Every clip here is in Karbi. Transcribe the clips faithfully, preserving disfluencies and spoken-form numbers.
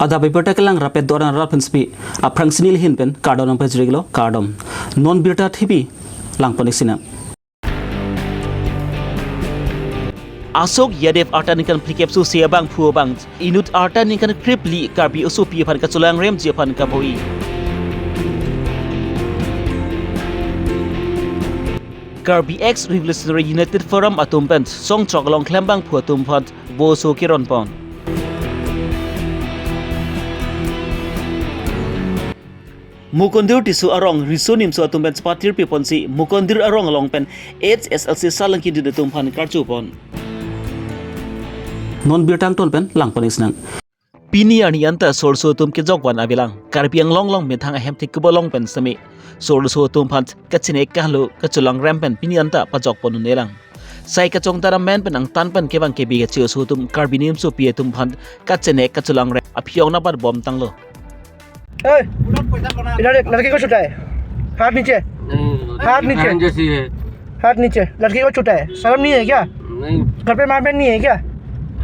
Adap abirta kelang rapet doran rap pensepi aphrang sini lihin pen kardom nangpajirlo, kardom. Non birta thipi langpon-ik sinang. Ashok Yadav arta ningkan phlikep susi abangphu abang inut arta ningkan krephli Karbi osopi aphan kachelangremji aphan kabor-i. Karbi Ex Revolutionary United Forum atum pen songchok along klembangphu atum aphan boso keronpon. Mukundir Tisso arong riso nimso atum pen chepatir piponsi Mukundir arong along pen H S L C salangkidun atum aphan karchupon. Non birta angton pen langpon-ik sinang. Pini arni anta sorso atum kejokvan avelang. Karbi Anglong along methang ahem thik kebolong pen seme sorso atum aphan kachenek kahlo kachelangrem pen pini anta pajokpon un-elang. Sai kachongdar amen pen angtan pen kevang kebi kache-oso atum Karbi nimsopi atum aphan kachenek kachelangrem aphi-ong nangparbom tanglo. ए, इधर देख, लड़की को छुटा है। हाथ नीचे। नहीं, हाथ नीचे। बहन जैसी है। हाथ नीचे। लड़की को छुटा है। शर्म नहीं है क्या? नहीं। घर पे माँ बहन नहीं है क्या?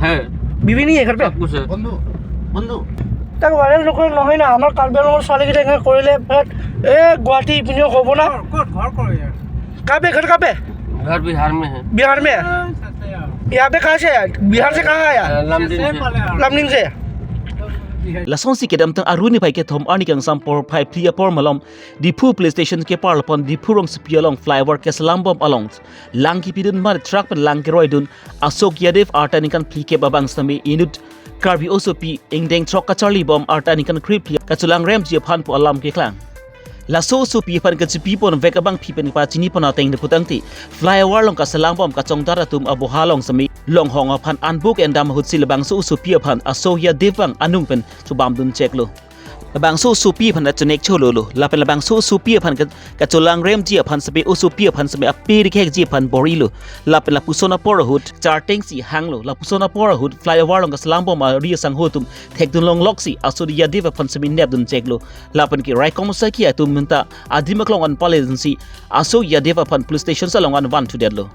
है। बीवी नहीं है घर पे? सब कुछ है। বন্ধু, বন্ধু। তাক ৱাৰেণ্ট নকৰি নহয় না, আমাৰ কাৰ্বি আংলঙৰ ছোৱালীকেইটা এনেকৈ কৰিলে, বাট, এ, গুৱাহাটী ইপিনেও হ'ব না। ক'ত? ঘৰ ক'ত ইয়াৰ? कहाँ पे? घर कहाँ पे? घर बिहार में है। बिहार में है? अच्छा, अच्छा, यार। यहाँ पे कहाँ से आया? बिहार से कहाँ आया? अ, लमडिंग से। लमडिंग से। Lasonsi kedamtang arni niphai kethom arni kangsam porphai phli apor malom Diphu Police Station keparlopon Diphu rongsopi along flyover keselam bom along lang kepidun mar truck pen lang keroidun Ashok Yadav arta ningkan phlikep abang sitame inut Karbi osopi ingdeng throk kacharli bom arta ningkan krephli kachelangremji aphan pu alam keklang. Laso osopi aphan kachepiponvek abangpi pen pachinipon ateng de putangte flyover along kaselam bom kachongdar atum aboha along sitame longhong aphan anbuk endam ahutsi labangso osopi aphan Ashok Yadav abang anung pen chubamdun cheklo. Labangso osopi aphan achenek chololo. Lapen labangso osopi aphan ka-, kachelangremji aphan sitame osopi aphan sitame ape rikhekji aphan bor-ilo. Lapen lapuson apor ahut chartengsi hanglo. Lapuson apor ahut flyover along kaselam bom ari asangho atum thekdun longloksi Ashok Yadav aphan sitame nepdun cheklo. Lapen ke raikom asai ke atum mynta adim aklong an paledunsi Ashok Yadav aphan police station along an van thudetlo.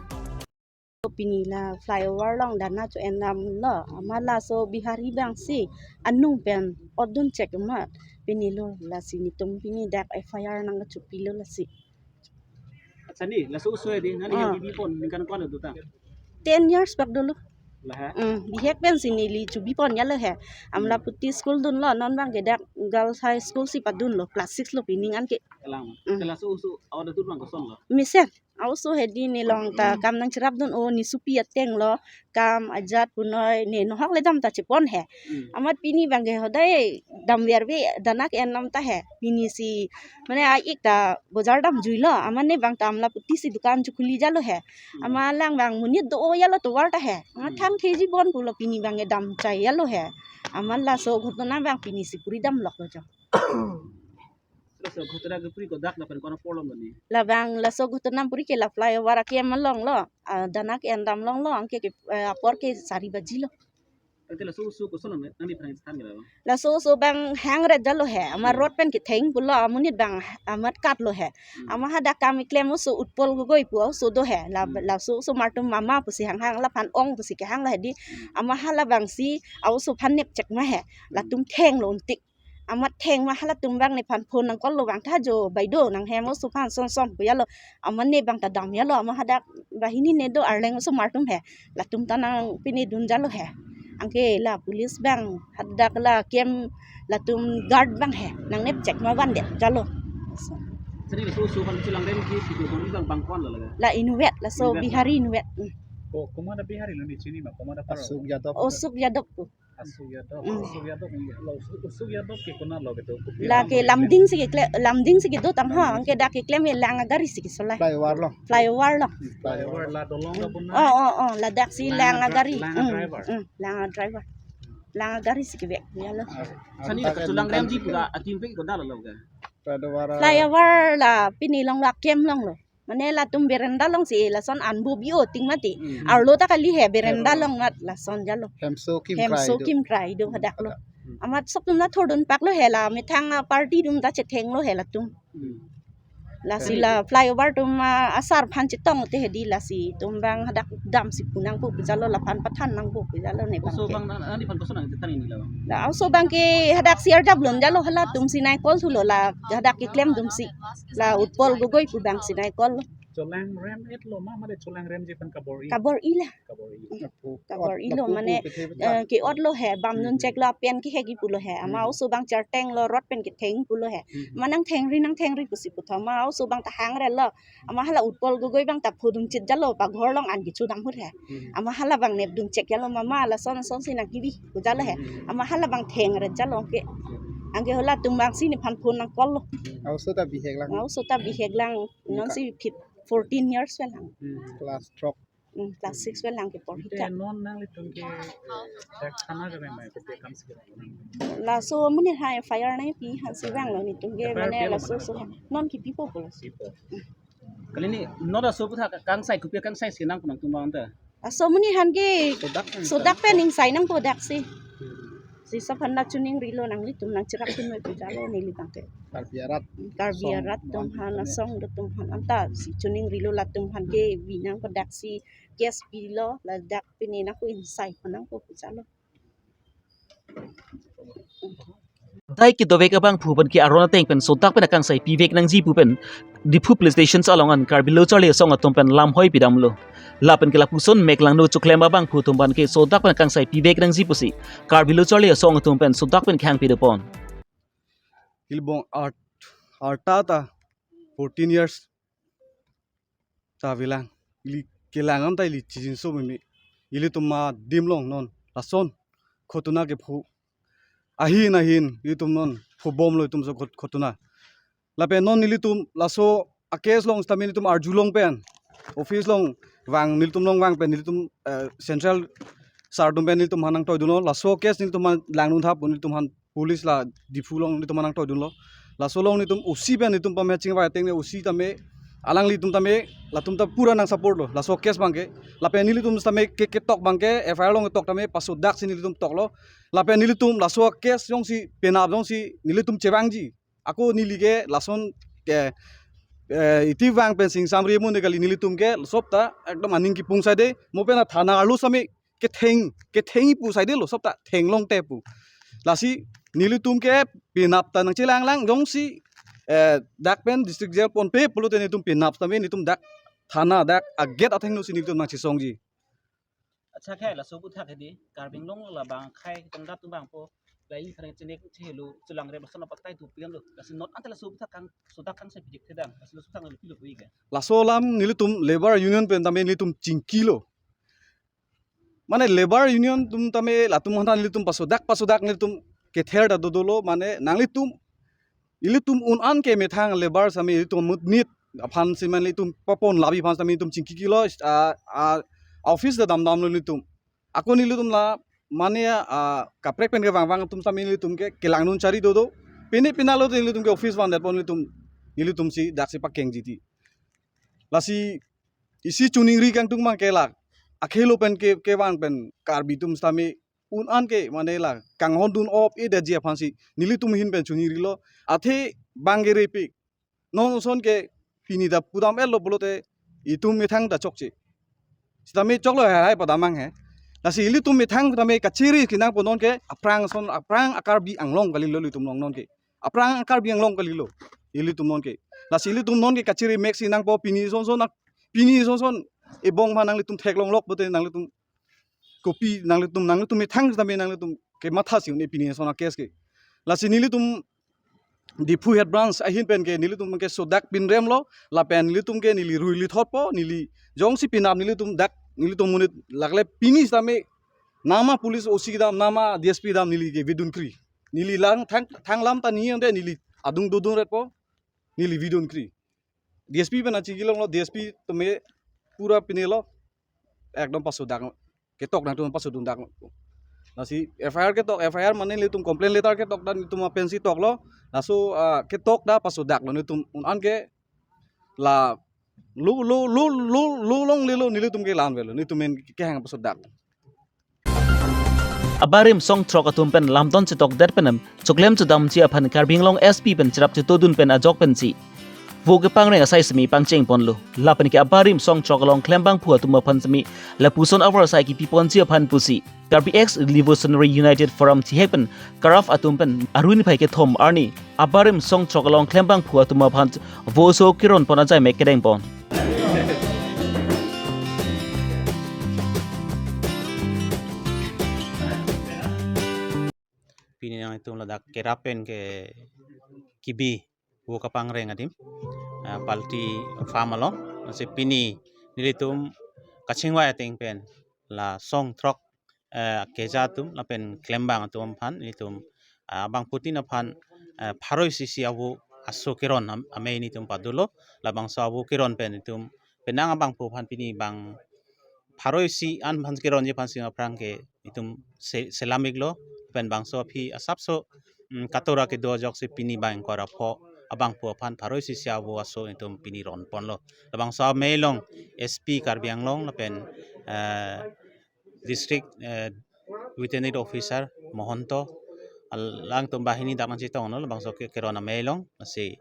Pini la flyover along dana cho-endamlo, amat laso Bihari abangsi anung pen otdun chek amat pini lo, lasi netum pini dak F I R nangkachopilo lasi. Acha ni, laso oso hedi, nani Ah. hem kebipon ningkan ko-an lo ta? Ten years bak dolo. Laha? Hmm, bihek pensi neli chobipon yalo he. Amla Hmm. puti school dunlo, non abangke dak girls high school si padunlo, class six lo pining anke. Kalang. Hmm. Te laso oso, awat atum abang kosonlo? Mesen. Oso hedi nelong ta Hmm. kam nangcherapdun o, ne sopi atenglo, kam ajat punoi, ne nohok ledam ta chepon he. Hmm. Amat pini abangke hodai damverve dana ke-endam ta he. Pini si, mane a-ik ta bojar damjuilo, amat ne abang ta amla puti si dukan chokhuli jalo he. Hmm. Amat lang abang monit do-o yalo tovar ta he. Amat Hmm. thang theji bon pulo pini abangke damchai yalo he. Amat laso ghotona abang pini si puri damloklo jo. Laso ghotona kepuri kodak lapen ko-an apor along ni? Labang laso ghotona puri ke la flyover akem alonglo, ah, dana ke-endam longlo, anke ke, eh, apor ke sari baji lo. Ante laso oso koson nang, nangli phrang than gela? Laso oso abang hangret jalo he, ama Hmm. road pen ketheng pulo, amonit abang amat katlo he. Hmm. Ama hadak kam keklem oso Utpal Gogoi pu oso do he, la, Hmm. laso oso martum mama pusi hanghang laphan ong pusi kehanglo hedi. Hmm. Ama halabangsi oso aphan nepchek ma he, Hmm. latum thenglo untik. Amat theng ma halatum abang nephan phone nang call lo abang tha jo, baido nang hem oso aphan son son pu yalo. Amat ne abang ta dam yalo, ama hadak bahini ne do Arleng oso martum he. Latum ta nangpinedun jalo he. Anke la police abang hadak la kem latum guard abang he. Nangnepchek ma vandet jalo. Sari laso oso aphan chelangremji si do bor-i abang bang ko-an lo laga? La inutvet, laso Inutvet. Bihari inutvet. Hmm. Ko, komat a Bihari lo ne chini ma, komat apar lo? Ashok Yadav. Ashok Yadav ko. Ashok Yadav. Mm. Ashok Yadav, la Ashok, Ashok Yadav ke konat lo kedo? Lake Lamding si kekle-, Lamding si kedo tang ha, Lamding si. Anke dak keklem ke lang agari si kesolai. Flyover lo. Flyover lo. Flyover la dolong ka puna? Oh, oh, oh, ladak si lang lang agra-, agari. Lang Mm, adriver. Mm, lang adriver. Lang agari si kevek. Yalo. Ah, sani ah, kachelangremji pura atim pe kodak lo ke? Flyover, ah. Flyover la pini longlo, akem longlo. Mane latum berenda alongsi lason anbo bi-o ting mati. Hmm. Arlo ta kali he berenda Arlo. Along mat lason jalo. Hemso kim Hemso krai do. Kim krai do hadak lo. Hmm. Amat sok atum ta thordun paklo he la methang, ah, party atum ta chethenglo he latum. Hmm. Lasi la flyover atum, ah, asar aphan chetong te hedi, lasi itum abang hadak damsi pu nangpo pu jalo, laphan pathan nangpo pu jalo ne abang oso ke. Abang nang, nangli aphan koson nangchethan ini la abang? La oso abang ke hadak si arjap lun jalo, halatum si nangkol thulo, la hadak keklem atum si. La Utpal Gogoi pu abang si nangkol. Cholang rem-et lo ma, mane cholang remji aphan kabor-i? Kabor-i la. Kabor-i. Hmm. Kabor-i lo, mane, eh, ke-ot lo he, bam dun chek lo, apen kehek-i pulo he. Ama oso abang charteng lo, rot pen ketheng pulo he. Hmm. Ama nangthengri, nangthengri pusi puthot, ama oso abang ta hangre lo. Ama hala Utpal Gogoi abang ta phodun chit jalo, paghor along an kechodam ahut he. Hmm. Ama hala abang nep dun chek jalo, mama lason son si nangkibi pu jalo he. Hmm. Ama hala abang thengre jalo ke. Anke halatum abang si nephan phone nangkol lo. Oso ta bihek lang. Oso ta bihek lang. Non si fif-, fourteen years pen lang. Hmm. Class throk. Hmm, class six pen lang kepor hita. Ite non nanglitum ke dak thana ke memang ke kam si ke. Laso amonit aphan F I R nangpi aphan si vanglo netum ke, F I R mane pipo laso mana so. Non kipipo pulo. Pipo. Kali ni non laso aputhak kangsai, kopi kangsai si nangpo nangtum abang ta? Laso amonit aphan ke sodak pen, sodak pen ingsai nangpo dak si. Hmm. Si sap aphan ta choningrilo, nanglitum nangcherap dun pu jalo neli abang ke. Karbi arat. Karbi arat atum aphan, asong atum aphan anta si choningrilo, latum aphan ke bi nangpo dak si case pilo, ladak pini nangpo, ingsai aphan nangpo pu jalo. Dai kedovek abangphu pen ke aron ateng pen sodak pen akangsai pivek nangji pu pen Diphu Police Station along an Karbi Lo Charli Asong atum pen lamhoi pidamlo. Lapen ke lapuson mek langno choklem abangphu atum aphan ke sodak pen akangsai pivek nangji pusi Karbi Lo Charli Asong atum pen sodak pen kehang pidopon. Ilbong art, arta ta fourteen years ta avelang. Ili kelang an ta ili chijinso meme. Ilitum adim along non lason khotona kepho. Ahin ahin ilitum non phobomlo itum so khot-, khotona. Lapen non nelitum laso a-case along sitame nelitum arjulong pen, office along vang, nelitum along vang pen nelitum, eh, central sir atum pen nelitum aphan nangtoidunlo. Laso case nelitum aphan langdun tha pu nelitum aphan police la Diphu along nelitum aphan nangtoidunlo. Laso along nelitum O C pen nelitum pame chingvai ateng ne O C tame, alanglitum tame, latum ta pura nang support lo laso case abang ke. Lapen nelitum sitame ke, ketok abang ke F I R along ketok tame pasodak si nelitum toklo. Lapen nelitum laso case jongsi penap jongsi nelitum chevangji, ako neli ke lason ke, eh, iti vang pen sing samri amonit kali, nelitum ke sop ta ekdom aning kipung saide, mo pen athana arlo sitame ketheng, ketheng pu saidelo, sop ta thenglong te pu. Lasi nelitum ke penap ta nangchelang lang, jongsi, eh, dak pen district jail ponpe pulote nelitum penap sitame nelitum dak thana dak a-gate athengno si nelitum nangchesongji. Accha, khei laso aputhak hedi, Karbi Anglong labang khei tangda tu bangpo, lain khareng chenek chehelo, chelang rep lason apatai tu pian lo. Lasi non ante laso aputhak kang, sodak kangsai pijik thedang, lasi laso aputhak nangpi lo pu ike. Laso alam nelitum Labour Union pen tame nelitum chingkilo. Mane Labour Union atum tame latum aphan nelitum pasodak, pasodak nelitum kether ta dodolo, mane nanglitum ilitum un-an ke methang labour sitame ilitum mutnit aphan si mane ilitum papon labi aphan sitame ilitum chingkikilo, ah, ah, office ta damdamlo ilitum. Ako nelitum la mane, ah, kaprek pen kevang vang atum sitame ilitum ke kelangdun chari dodo. Pine pinalo ilitum ke office van detpon ilitum, ilitum si dak si pakeng jiti. Lasi isi choningri kangtung mang ke la akhelo pen ke, kevang pen Karbi atum sitame un-an ke mane la kanghon dun op e detji aphan si nelitum ahin pen choningrilo. Athe bang ke repik. Non ason ke pini ta pudam-etlo pulote itum methang ta chokche. Sitame choklo hai hai padam mang he. Lasi ilitum methang tame kachiri kenangpo non ke aphrang ason, aphrang a-Karbi Anglong kalilo ilitum along non ke. Aphrang a-Karbi Anglong kalilo ilitum non ke. Lasi ilitum non ke kachiri mek si nangpo, pini son son, pini son son ebong ma nanglitum theklonglok pulote nanglitum kopi nanglitum, nanglitum methang tame nanglitum kematha si un-e pini son a-case ke. Lasi nelitum Diphu Head Branch ahin pen ke nelitum ke sodak pinremlo, lapen nelitum ke neli rui lithotpo, neli jongsi penap nelitum dak, nelitum monit lakle pini sitame nama police O C kedam, nama D S P kedam neli ke vidunkri. Neli lang thang, thang lam ta ni ande neli adung dodun retpo, neli vidunkri. D S P pen achingkilonglo, D S P tame pura pinelo, ekdom pasodak, ketok nangtum pasodundaklo. Lasi F I R ketok, F I R mane nelitum complaint letter ketok dan nelitum apensi toklo, laso, ah, ketok ta pasodaklo, nelitum un-an ke la lo, lo, lo, lo, lo longlelo, nelitum ke la-an avelo, nelitum men kehang pasodak. Abarim song throk atum pen lamdon chetokdet penem, choklem chodamji aphan Karbi Anglong S P pen cherap chetodun pen ajok pensi vo kepangreng asai semi pangcheng ponlo. Lapen ke abarim song throk along klembangphu atum aphan semi lapuson avarsai kipi ponji aphan pusi Karbi Ex Revolutionary United Forum thihek pen KRUF atum pen aruni phai kethom arni abarim song throk along klembangphu atum aphan vo aso keron pon ajai mek kedeng pon. Pini nangtum ladak KRUF pen ke kibi vo kepangreng adim, ah, Palti farm along. Lasi pini nelitum kachingvai ateng pen la song throk, eh, keja atum lapen klembang atum aphan nelitum, ah, bangphutin aphan, eh, pharo isi isi avo aso keron am-, amei nelitum padolo. Labangso avo keron pen nelitum penang abangphu aphan pini bang pharo isi an aphan keronji aphan si aphrang ke nelitum se-, selam iklo, pen bangso aphi asapso, mm, katora kedo ajoksi pini bang ingkoi ra pho abangphu aphan pharo isi isi avo aso nelitum pini ron ponlo. Labangso amei along S P Karbi Anglong lapen, eh, District, eh, Veterinary Officer Mohonto, alangtum banghini dak man chetonglo labangso ke keron amei along. Lasi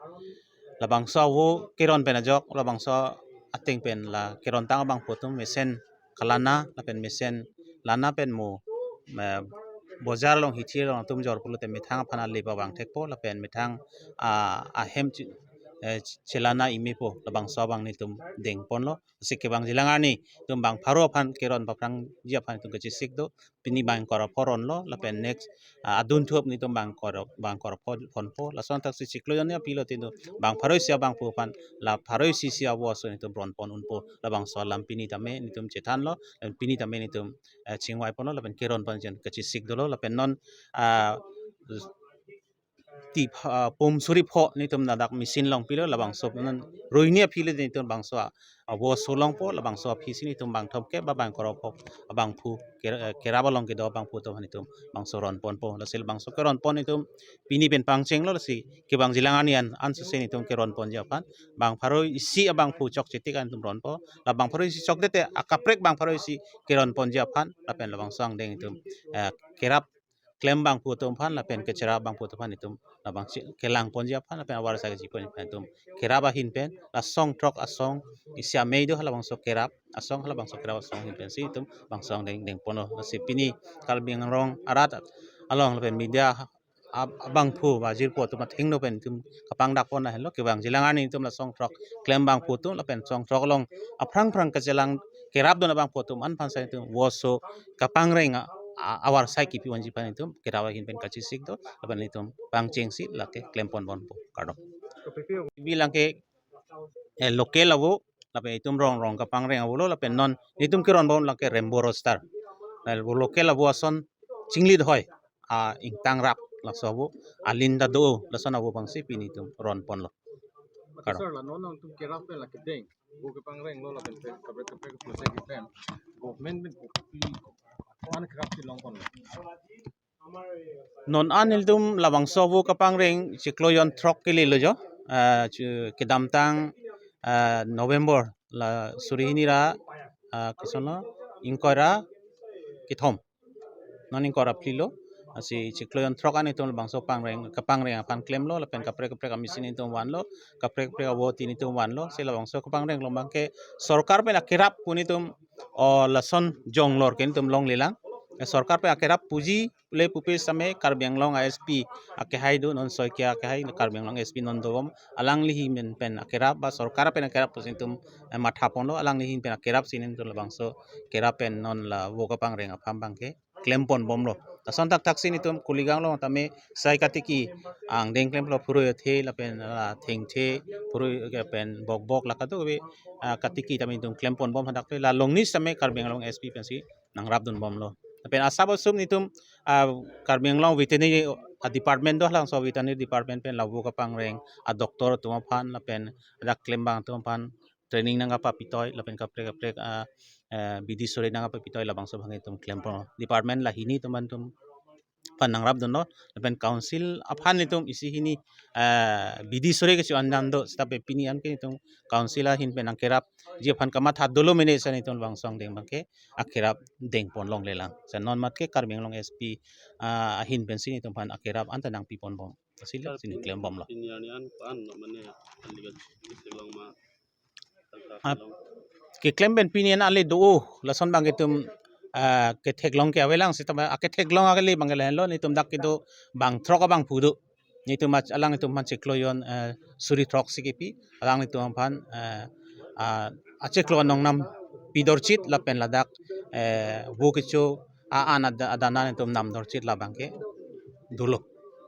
labangso avo keron pen ajok, labangso ateng pen la keron tang abangphu atum mesen kalana lapen mesen lana pen mo, eh, bojar along hithi along atum jor pulote methang aphan ale pavang thekpo lapen methang, ah, ahem chi-, eh, chelana imepo labangso abang nelitum deng ponlo. Lasi kevangji alang arni nelitum bang pharo aphan keron paphrangji aphan nelitum kachesik do. Pini bang ingkoi ra pho ronlo lapen next, ah, adunthu nelitum bang ingkoi ra, bang ingkoi ra pho ponpo. Lason thaksi chiklo jon ni aphi lo, nelitum bang pharo isi abangphu aphan la pharo isi isi avo aso nelitum ron pon unpo. Labangso alam pini tame nelitum chethanlo, lapen pini tame nelitum, eh, chingvai ponlo lapen keron pon jen kachesik dolo lapen non, ah, ti pha-, pum suri pho nelitum ladak machine along pilo, labangso non ruini aphi le nelitum bangso a-, avo aso longpo. Labangso aphi si nelitum bang thomkep ba bang ingkoi ra pho abangphu ker-, eh, KRUF along kedo abangphu atum aphan nelitum bangso ron ponpo. Lasi labangso keron pon nelitum pini pen pangchenglo. Lasi kevangji alang arni an, an suse nelitum keron ponji aphan bang pharo isi abangphu chokche tik an nelitum ronpo. La bang pharo isi chokdet te akaprek bang pharo isi keron ponji aphan lapen labangso angdeng nelitum, eh, KRUF klembangphu atum aphan lapen kecherap abangphu atum aphan nelitum labang chi-, kelang ponji aphan lapen avarsai keji ponji aphan nelitum KRUF ahin pen la song throk asong isi amei do, halabangso KRUF asong, halabangso KRUF asong ahin pensi nelitum bangso angdeng deng ponlo. Lasi pini Karbi Anglong arat along lapen media ab-, abangphu ba jirpo atum athengno pen nelitum kapangdak pon ahenlo. Kevangji alang arni nelitum la song throk klembangphu atum lapen song throk along aphrang phrang kachelang kerap dun abangphu atum an aphan si nelitum vo aso kepangreng a, a, avarsai kipi ponji aphan nelitum KRUF ahin pen kachesik do, lapen nelitum pangchengsi lake klem pon bompo. Kardom. Bi lang ke, eh, local avo, lapen itum rong rong kepangreng avo lo, lapen non nelitum keron bom lake rainbow rooster. Lapen vo local avo ason chinglit hoi, ah, ingtang rap, laso avo, alin ta do, lason avo abangsi pini nelitum ron ponlo. Kardom. Sir, la non nangtum KRUF pen la kedeng vo kepangreng lo lapen pen kaprek kaprek project pen government pen kopi an kerap si long ponlo? Non an nelitum labangso vo kepangreng chiklo jon throk kele lo jo, ah, chu-, kedamtang, ah, November la suri hini ra, ah, koson lo, ingkoi ra kethom. Non ingkoi ra phli lo. Lasi chiklo jon throk an nelitum labangso pangreng, kepangreng aphan klemlo, lapen kaprek kaprek a-machine nelitum vanlo, kaprek kaprek avo tin nelitum vanlo. Si labangso kepangreng along abang ke sorkar pen akerap pu nelitum, o, lason jonglor ke nelitum longlelang. Eh, sorkar pen akerap puji le pupe same Karbi Anglong a-S P akehai do, non Saikia akehai Karbi Anglong S P non dobom, alangli ahin pen akerap ba sorkar pen akerap pusi nelitum, eh, matha ponlo, alangli ahin pen akerap si nelitum labangso kerap pen non la vo kepangreng aphan abang ke klem pon bomlo. Lason thakthak si nelitum Kuligang along tame sai katiki angdeng klemlo, phurui athe lapen, ah, thengthe, phurui lapen bokbok la kadokave, ah, katiki tame nelitum klem pon bom hadak le, la longni same Karbi Anglong S P pensi nangrap dun bomlo. Lapen asap asum nelitum, ah, Karbi Anglong veterinary, ah, department do, halabangso veterinary department pen la vo kepangreng a-doctor atum aphan lapen dak klembang atum aphan training nangkapapitoi lapen kaprek kaprek, ah, eh, bidi sore nangkapapitoi, labangso abang nelitum klem pon. Department la hini atum an nelitum aphan nangrapdunlo, lapen council aphan nelitum isi hini, eh, bidi sore kecho-an dam do, seta pe pini an ke nelitum council ahin pen nangkerapji aphan kamatha dolo mene sa nelitum bang song deng abangke akerap dengpon longlelang. Sa non mat ke Karbi Anglong S P, ah, ahin pensi nelitum aphan akerap anta nangpiponbom. Silo sini klembomlo. Pini arni an ko-an mane aliga ketheklong ma. Ah, keklem pen pini an ale do, lason abang itum, ah, ketheklong ke avelang, seta aketheklong ale abang lahenlo, nelitum dak kedo bang throk abangphu do. Nelitum ach-, alanglitum aphan chiklo jon, eh, suri throksi kipi, alanglitum aphan, eh, ah, achiklo anong nam pidorchit lapen ladak, eh, vo kecho a-an ad-, adana nelitum namdorchit labangke dolo.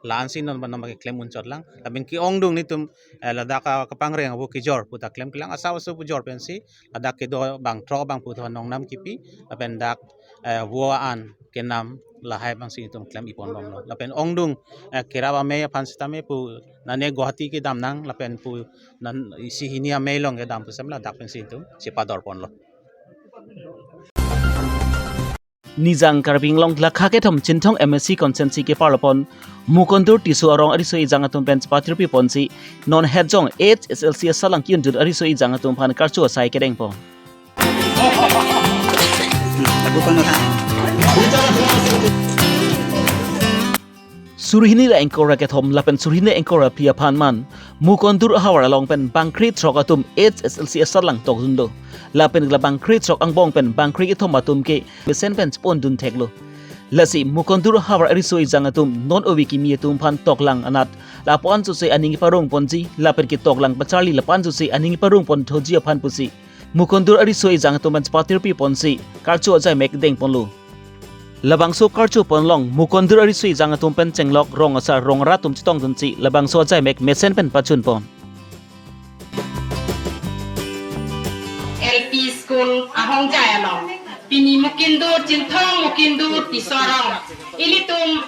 La-ansi non abang non abangke klem unchotlang. Lapen ke-ongdung nelitum, eh, ladak, ah, kapangreng vo kejor puta klemklelang, asap asap pu jor pensi ladak kedo bang throk abangphu do anong nam kipi, lapen dak, eh, vo an kenam lahai abangsi nelitum klem-iponbomlo. Lapen ongdung, eh, kerap amei aphan sitame pu nane Guwahati kedam nang, lapen pu nan isi hini amei along kedam pu sitame ladak pensi nelitum chepadorponlo. Nijang Karbi Anglong lakha kethom Chinthong M A C constituency keparlopon Mukundur Tisso arong ariso ejang atum pen chepatirpiponsi non hetjong H S L C asatlang ki-undun ariso ejang atum aphan karcho asai kedengpon. Suri hini ra ingkoi ra kethom lapen suri hini ingkoi ra phli aphan man Mukundur ahavar along pen bangkre throk atum H S L C asatlang tokdun do. Lapen la bangkre throk angbong pen bangkre kethom atum ke mesen pen chepondun theklo. Lasi Mukundur ahavar ariso ejang atum non ove kimi atum aphan toklang anat lapu-an sose aning parongponji lapen ketoklang pacharli lapu-an sose aning parongpon thoji aphan pusi Mukundur ariso ejang atum pen chepatirpiponsi karcho ajaimek dengponlo. Labangso karchopon along Mukundur ariso ejang atum pen chenglok rong asar rong ara atum chetongdunsi labangso ajaimek mesen pen pachunpon. L P school ahongjai along pini Mukundur, Chinthong Mukundur Tisso arong ilitum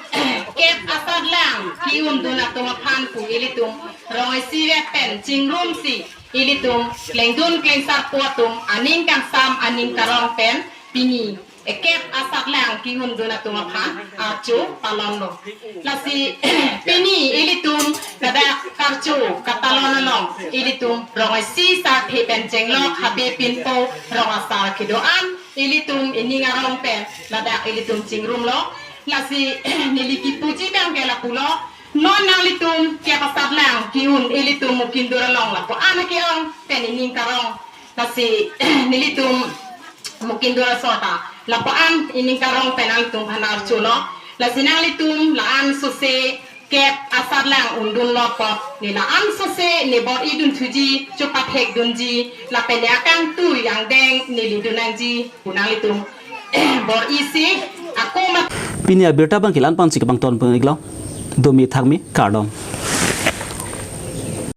kep asatlang ki-undun atum aphan pu ilitum rong isi vet pen chingrumsi ilitum klengdun klengsarpo atum aning kangsam aning karong pen pini ekep asatlang ki-undun atum aphan archo palonlo. Lasi pini ilitum ladak karcho katalon along ilitum rong isi sarthe pen chenglok habe pinpo rong asar kedo-an ilitum ining arong pen ladak ilitum chingrumlo. Lasi neli kipuji abangke lapulo, non nanglitum kep asatlang ki-un ilitum Mukundur along lapu-an ke-ong pen ining karong. Lasi nelitum Mukundur aso ta lapu-an ining karong pen nanglitum aphan archolo. Lasi nanglitum la-an sose kep asatlang undunlo apot, ne la-an sose ne bor-idun thuji, chopathekdunji lapen ne akangtui angdeng ne lidun nangji pu nanglitum bor-isi ako mat. Pini abirta abangke la-an pensi kepangton pon-iklo. Domi thakmi, kardom.